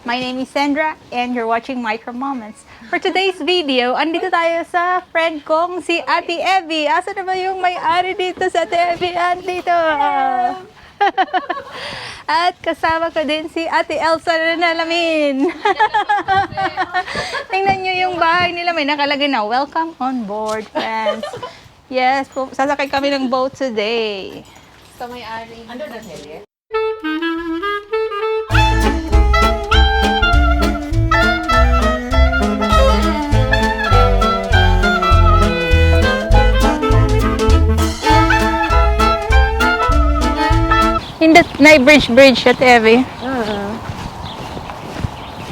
My name is Sandra and you're watching Micro Moments. For today's video, andito tayo sa friend kong si Ate Evie. Asa na ba yung may-ari dito sa Ate Evie? Andito! At kasama ko din si Ate Elsa na nalamin. Tingnan nyo yung bahay nila. May nakalagay na, "Welcome on board, friends." Yes, po, sasakay kami ng boat today. Sa may-ari. Ano na Nelly? In the na bridge bridge at Evie.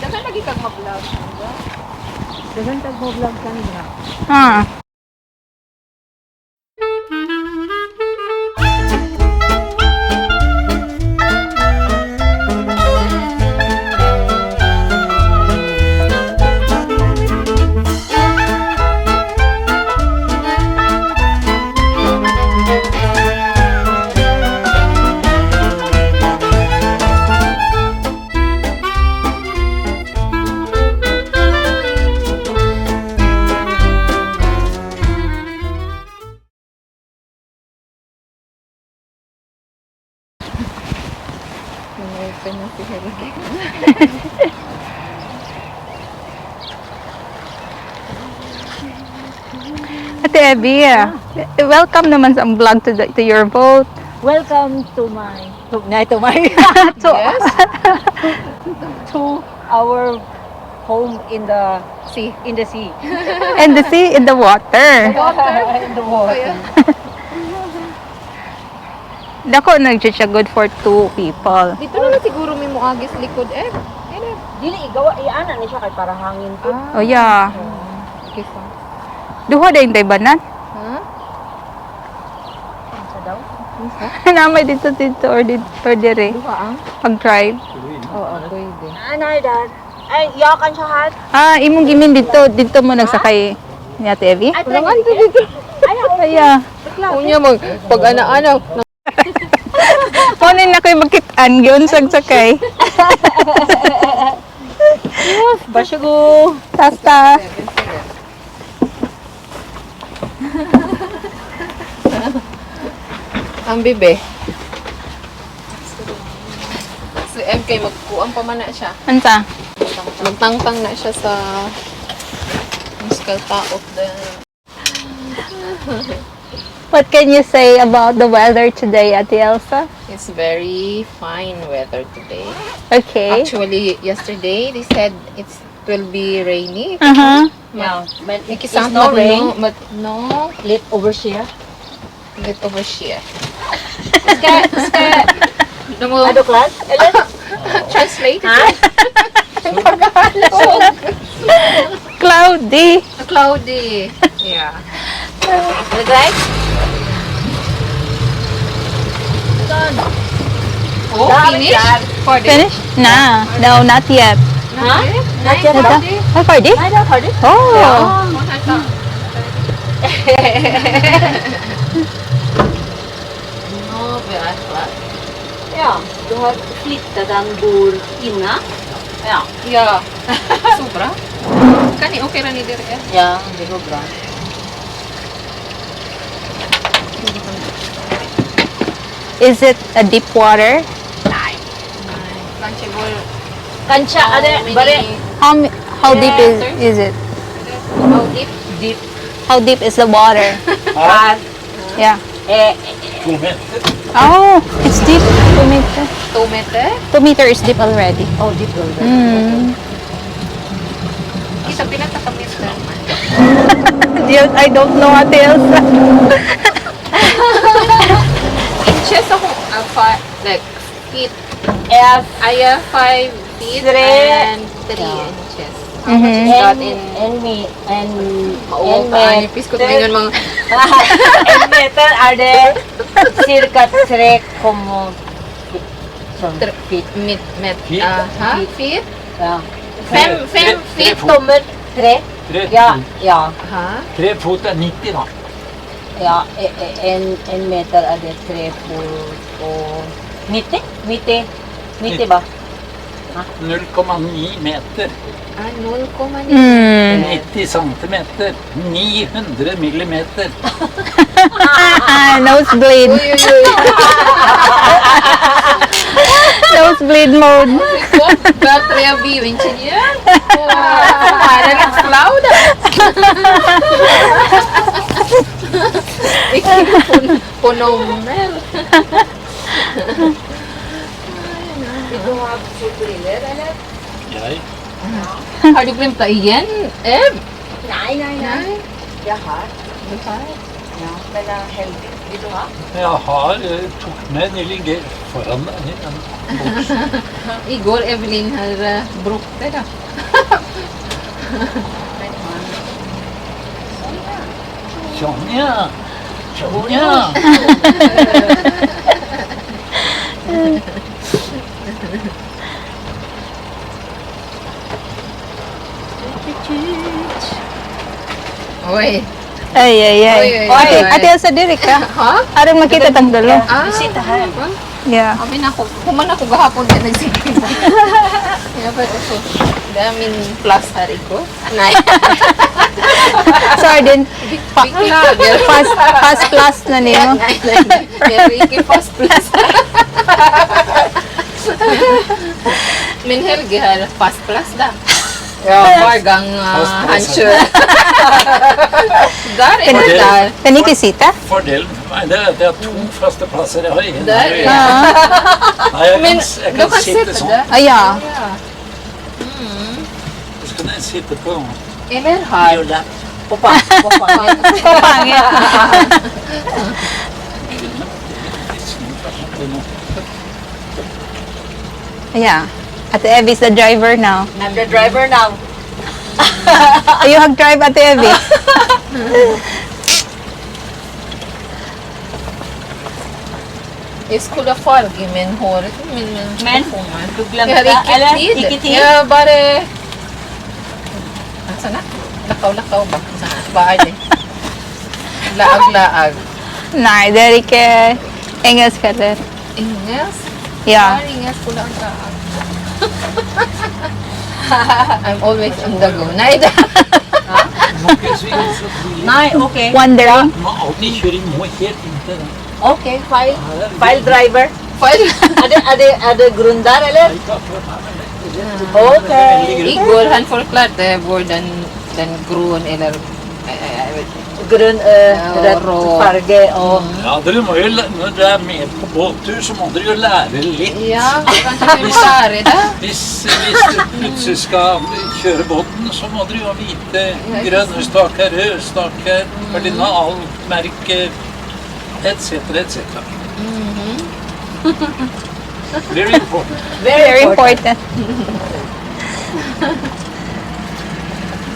Dapat lagi kang mag-vlog. Dagan tag mo vlog Sandra. Ah. Open na si Helge. Ate Evie, welcome naman sa vlog to your boat. Welcome to my to, na, to my To, Yes. to our home in the Sea. In the sea. And the sea in the water. Water. In the water. Dako nagsiya good for two people. Dito na lang siguro may muagis likod eh. Ayun eh. Dili igawa iana ni siya kay para hangin po. Oh yeah. Kisa. Duha din tay banan. Ha? Sa daw? Namay dito dito or dito or dire. Duha ang? Pag drive. Oo, pwede. Anay dad. Ay, yakan siya hat. Ah, imong gimin dito dito mo nagsakay ni Ate Evie? Ay, Walang anto dito. Ay, Ay, yeah. Unya mag pag ana-ana. Kunin na kayo magkitaan yun sagsakay. Bashago. Tasta. Ang bebe. Si MK magkuang pa man na siya. Unsa? Magtangtang na siya sa muscal of the What can you say about the weather today, Ate Elsa? It's very fine weather today. Okay. Actually, yesterday they said it will be rainy. Yeah, but it's Ikisang no rain. No, but no, Lit over siya. Lit over sheer. Ska, ska. No mo Ano class? Ellen? Translate. Ha? Cloudy. Cloudy. Yeah. Right? Oh, finish? For the Finish? Nah. No, not yet. Ha? Not yet. Nada? Ay, pwede? Ay, daw, pwede? Oh. No, but Ja, du har flyttat den bor inna. Ja. Yeah. Sobra. Kani okay ra ni dire eh. Ja, det går bra. Is it a deep water? Punchable. Kanske, How är det many- bare How deep is it? How deep? Deep? How deep is the water? Här. Yeah. Eh, Oh, it's deep. 2 meter. 2 meter? 2 meter is deep already. Oh, deep already. Kita pila ka meter? I don't know, Ate Elsa. Inches ako five, like feet. F Ay, 5 feet Three. And 3 inches. How much is that in En me en Mauwaw en ka ani piskot mingon mga en meter är det cirka 3, feet. Mit met Feet? Ha? Feet? Ja. Fem feet. Tommer tre. Tre, Ja, ja, Ha? 3 fot er 90, da. Ja. En meter är det 3 fot och 90? 90? 90 va? 0,9 meter. Ah, 0,9. 90 centimeter. 900 millimeter. Ah, nosebleed. Uy, uy, uy. Nosebleed mode. Bättre bioingenjör. Och här är lite cloud. Ikke på nummer. Vil du ha solbriller, eller? Jeg Har du glemt det igjen, Eb? Nei, nei, nei. Nei. Jeg har. Du har. Ja, men heldig. Vil du ha? Jeg har tok med, de ligger foran en boks. I går Evelyn har brukt det, da. Sånn, ja. Sånn, ja. Oi. Ay, ay, ay. Oy, oy, Ate, oy. Ate, sa diri ka. Ha? Arang makita tang dalo. Ah, Sitta her. ba? Yeah. Abi na ako, human ako gahapon din nagsige. Ja, but also, min plass här igår. Nej, Sorry din. beklagar. Fast plus na niyo. Nej, nej, nej. Jag är inte fast plass. Min Helge har fast plass där. Ja, var gång Fast han plass. kör. Där är det där. Kani kisita? Fordelen for meg, det er at jeg har to faste plasser. Jeg har en Der, her og en ja. her. Nei, jeg kan, Men jeg du kan kan sitte sitta sånn. där. Ay, yeah. Ja. Så kan jeg sitte på Eller här. lap. På fanget. Papangit. Yeah. Ate Evie is the driver now. I'm the driver now. Ayaw hag drive, Ate Evie. Jag skulle ha farge min håret, min Men, du Jag glömde, har inte eller? tid. Ikke tid? Jag bara. Asa na? Lakaw-lakaw ba? Sa bahay eh. Laag-laag. Nei, det er ikke engelsk heller. Engelsk? Ja. Ja, engelsk ko lang laag. I'm always on the go. Nei, da. Må ikke så inn så tidlig. Nei, ok. Wondering. Du må alltid kjøre inn, må helt inntil den. Ok, feil. Feil driver. Feil. Er det grunn der, eller? Ikke akkurat her, men rett Ok. veldig grunn. Igår han forklarte hvordan den gruen eller jeg vet ikke. Grønn, Ja, rødt rå. Farge og Ja, dere må jo, når dere er med på båttur, så må dere jo lære litt. Ja, kanskje vi må lære det. Hvis du plutselig skal kjøre båten, så må dere jo vite grønne staker, røde staker, kardinalmerker, etc., etc. Very important. Very important.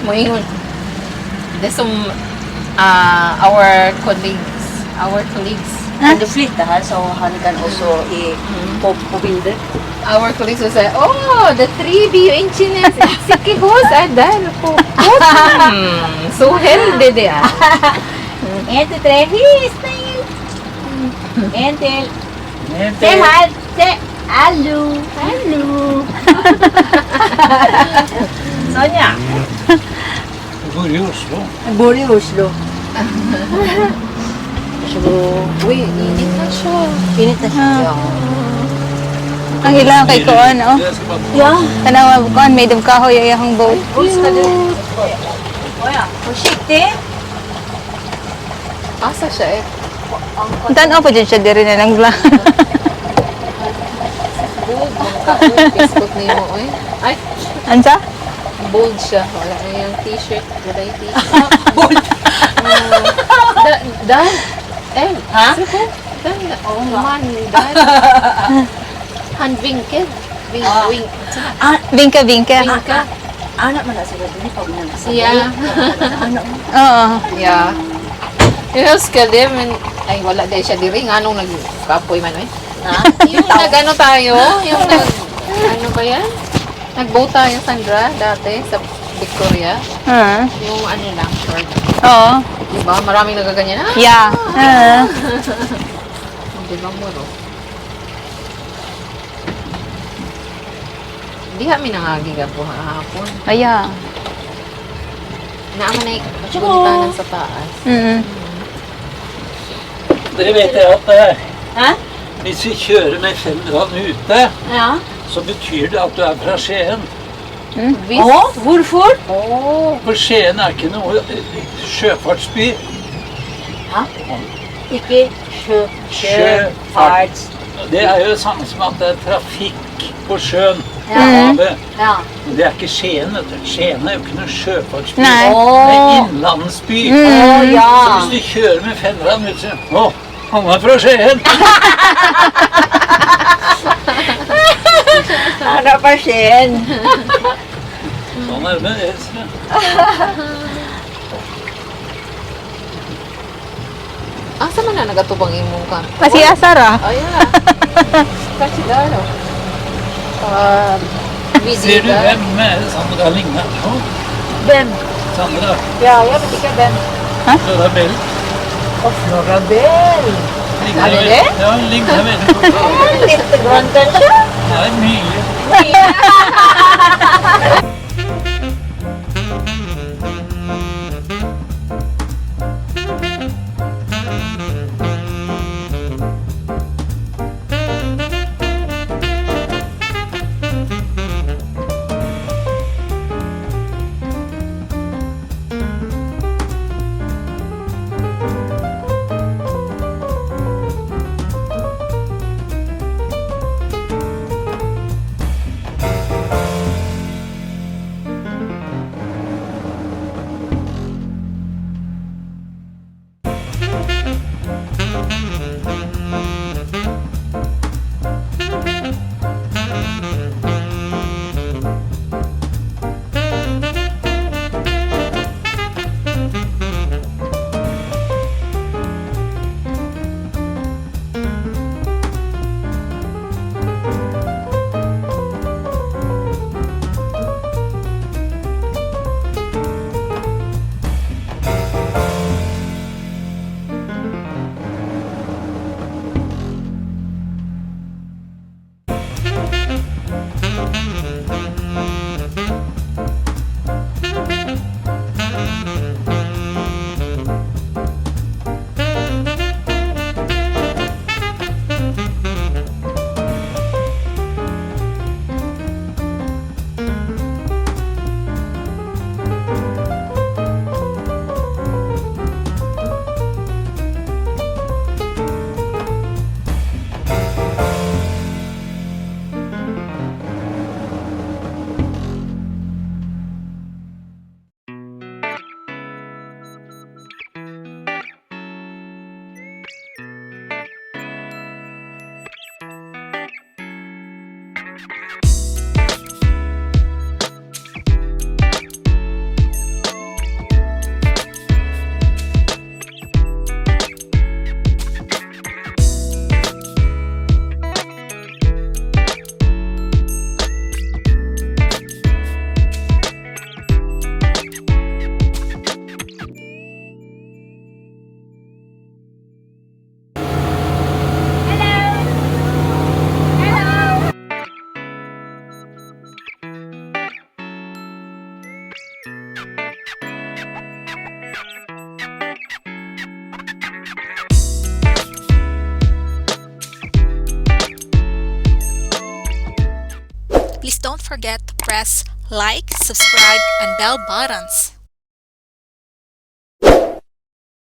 Moingon. Det som our colleagues Kan du flytte her, så han kan også i, på bilder? Our colleagues will say, "Oh, the three bioengineers in Sikihos er der på båten. Så heldig de er." En til tre, hei, snill! En til. Se her! Se! Hallo! Hallo! Sånn, ja. Du bor i Oslo. Jeg bor i Oslo. Vær så god. Uy, init na siya. Init na siya. Ja. Ang ilang kay kuan, oh. Jeg skal bare Ja. Tanawa kuan, made of kahoy ay akong boat. Skal du. Å ja. Forsiktig. Asa siya eh. Tan-aw pa dyan siya diri na lang bla. Bold. Mga kaoy, biskot niyo, oy. Ay, Ansa? Bold siya. Wala na yung t-shirt. Wala yung t-shirt. Bold. Da, dan. Eh, Ha? se på. Den, oh, man, der. Han vinker. Vink, wink. Ah, Bingka bingka. Vinka. anak man na sila dun pag nang Ja. Anak mo. Oo. Ja. Jag husker det, men ay wala dahil siya diri. Nga nung nagkapoy man eh. Ha? Yung nag-ano tayo, yung nag, ano ba yan? Nag-boat tayo, Sandra, dati sa Victoria. Ah. Yung ano lang, short. Oo. Diba? Maraming nagaganyan. Ah, Yeah. Ah. Di ba muro? Diha mi nangagi ka po hapon. Aya. Naa man ay gunitanan sa taas. Dere vet det at Hæ? hvis vi kjører med fendrene ute, Ja. så betyr det at du er fra Skien. Hvis Å, hvorfor? Oh. For Skien er ikke noe sjøfartsby. Ikke sjø... Sjøfart. Det er jo det samme som at det er trafikk på sjøen. Ja. Havet. Ja. Men det er ikke Skien, vet du. Skien er jo ikke noe sjøfartsby. Nei. Det er innlandsby. Å ja. Så hvis du kjører med fendrene ut, så Å, han er fra Skien! Han er fra Skien. Sånn er det med det. Ser du. Asa man na nagatubang imong ka? Kasi asara. Oh, yeah. Kanskje der, da. Ser du hvem Sandra ligner på? Hvem? Sandra. Ja, jeg vet ikke hvem. Flora Bell. Og Flora Bell. Ligner Er det det? Ja, hun ligner veldig på Flora Bell. Litt grann, kanskje? Det er mye. Please don't forget to press like, subscribe, and bell buttons.